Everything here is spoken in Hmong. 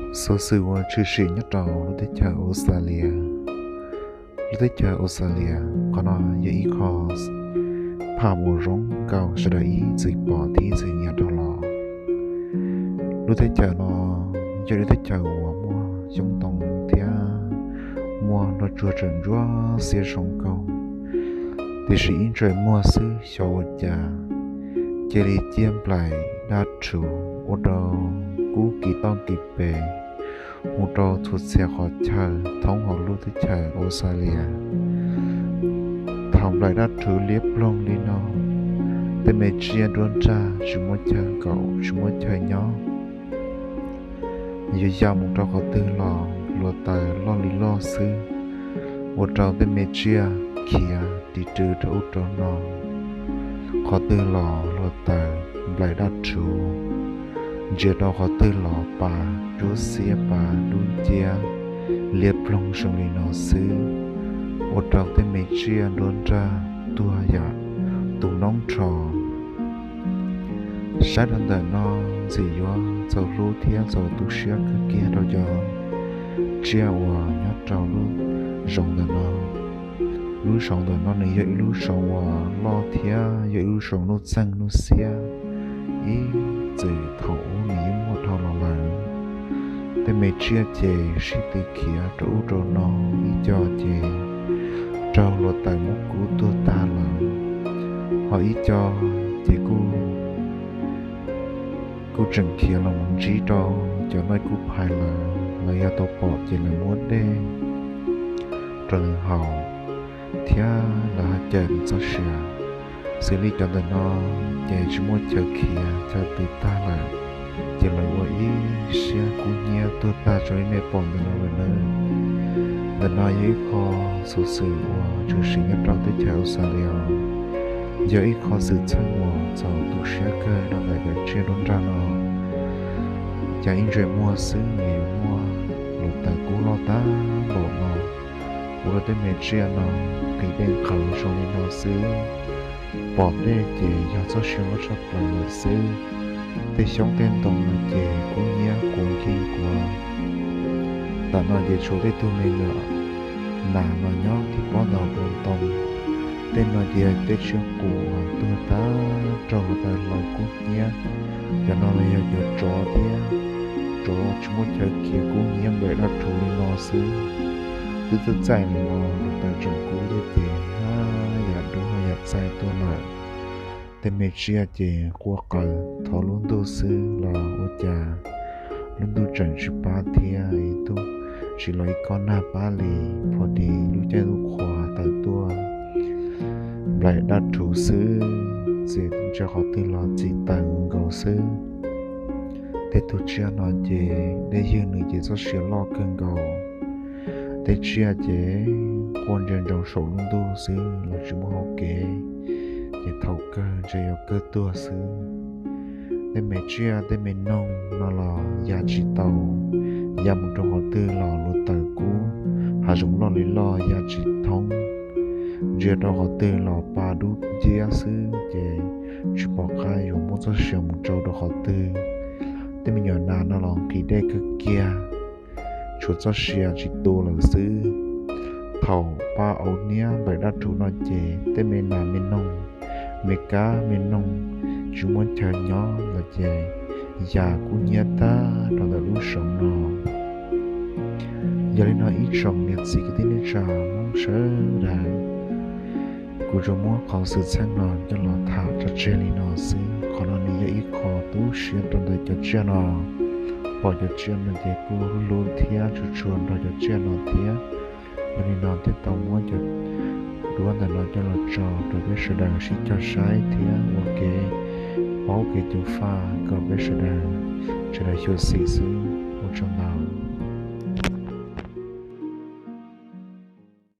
Xov xwm uas tshwm sim nyob rau lub teb chaws Australia. Lub teb chaws Australia qhov no yog ib qho phaj uas zoo nkauj sawv daws ib txwm pom thiab ib txwm nyiam dhau los. Lub teb chaws no yog lub teb chaws uas muaj xyoob ntoo thiab muaj nroj tsuag tseem ntsuab xiab zoo nkauj, tiam sis ib ntsis muaj xwb xyov ua cas cia li ciaj nplaim dab rhuv ua rau kub kis toj kis pes mus rau txhua txhia qhov chaw thoob hauv lub teb chaws Australia. Thaum nplaim dab rhuv liab ploog li no, tej me tsiaj nruab nrag tsis muaj chaw nkaum tsis muaj chaw nyob, yuav ya mus rau qhov twg los hluav taws loj li loj xwb, ua rau tej me tsiaj khiav ris rw rau ub rau no. Qhov twg los hluav taws nplaim dab rhuv, ntsia rau qhov twg los pa ntsuab xiab pa dub nciab liab ploog zoo li no xwb, ua rau tej me tsiaj nruab nrag tuag yam tus noob nrho. Saib rau ntawm no ntxim yuav txaus hlub thiab txaus tu siab kawg kiag rau cov tsiaj uas nyob rau lub zoov ntawm no. Lub zoov ntawm no nws yog ib lub zoov uas loj thiab yog ib lub zoov nuj txeeg nuj xiab ib txwm thaum ub nws yeej muaj dhau los lawm. Tej me tsiaj ces sib tw khiav rau ub rau no, ib co ces raug hluav taws muab kub tuag tag lawm, ho ib co ces kuj kuj tseem khiav los mus ntsib rau cov noj kub phais lawm, lawv yog tau pom ces lawv muab dej rau nws haus thiab lawv ho cawm nws txoj sia. Xws li cov ntawm no ces tsis muaj chaw khiav chaw pw tag lawm, ces lawv ua ib siab kub hnyiab tuag tag zoo li nej pom ntawm no lawm nawb. Ntawm no yog ib qho xov xwm uas tshwm sim nyob rau teb chaws Australia, yog ib qho xwm txheej uas txaus tu siab kawg rau ntawm cov tsiaj nruab nrag no. Cas ib ntsis muaj xwb nws yuav muaj hluav taws kub loj tag npaum no, ua rau tej me tsiaj no nqhis dej nqhaws zoo li no xwb. Pom dej ces yog txoj sia loj tshaj plaws lawm xwb. Tej xyoob tej ntoo no ces kub hnyiab quav nkig quav. Tam no ces tshuav tej tug me nyuam nas no nyob thib pob ntawm hauv paus ntoo. Tej no ces tej tsiaj qus uas tuag tag raug hluav taws hlawv kub hnyiab. Cov no los yog cov tsov thiab, tsov tsis muaj chaw khiav kub hnyiab nplaim dab rhuv li no xwb. Twb txaij txaij no hluav taws tseem kub thiab ces haj yam dub haj yam txaij tuaj lawm. Tej me tsiaj ces quaj qw thov lub ntuj xwb los ua cas lub ntuj tseem tsis pab thiab, ib tug tsis los ib kob nag pab li. Pom li lub caij lub qhua tawm tuaj nplaim dab rhuv xwb, txawm ntsia qhov twg los txim taws nkaus xwb. Tej tug tsiaj no ces dej ywg nws ces txoj sia loj kawg nkaus. Tej tsiaj ces quaj ntsia ntsoov saum lub ntuj xwb los tsis muaj hauv kev, ces thaum kawg ntshe yuav kawg tuag xwb. Tej me tsiaj tej me noog no los ya tsis tau, ya mus rau qhov twg los hluav taws kub, hav zoov loj li loj ya tsis thoob. Ntsia rau qhov twg los pa dub nciab xwb ces tsis pom qab yuav muab txoj sia mus tsau rau qhov twg. Tej me nyuam nas no los nqhis dej kawg kiag, tshuav txoj sia tsis tu lawm xwb. Thaum pa auv niab nplaim dab rhuv no ces tej me nas me noog, me kab me noog tsis muaj chaw nyob lawm ces ya kub hnyiab tag rau ntawm lub zoov no. Yog li no ib tsoom niam txiv kwv tij neej tsa Hmoob sawv daws, kuv tsuas muab qhov xwm txheej no coj los tham tso tseg li no xwb. Qhov no nws yog ib qho tu siab rau ntawm cov tsiaj no. Pom cov tsiaj no ces kuj hlub thiab tshua tshua nrog cov tsiaj no thiab. Yog li no thiaj tau muab cov duab ntawm no coj los tso rau peb sawv daws sib cog saib thiab ua kev paub kev ceev faj kom peb sawv daws, sawv daws xyuam xim xwb.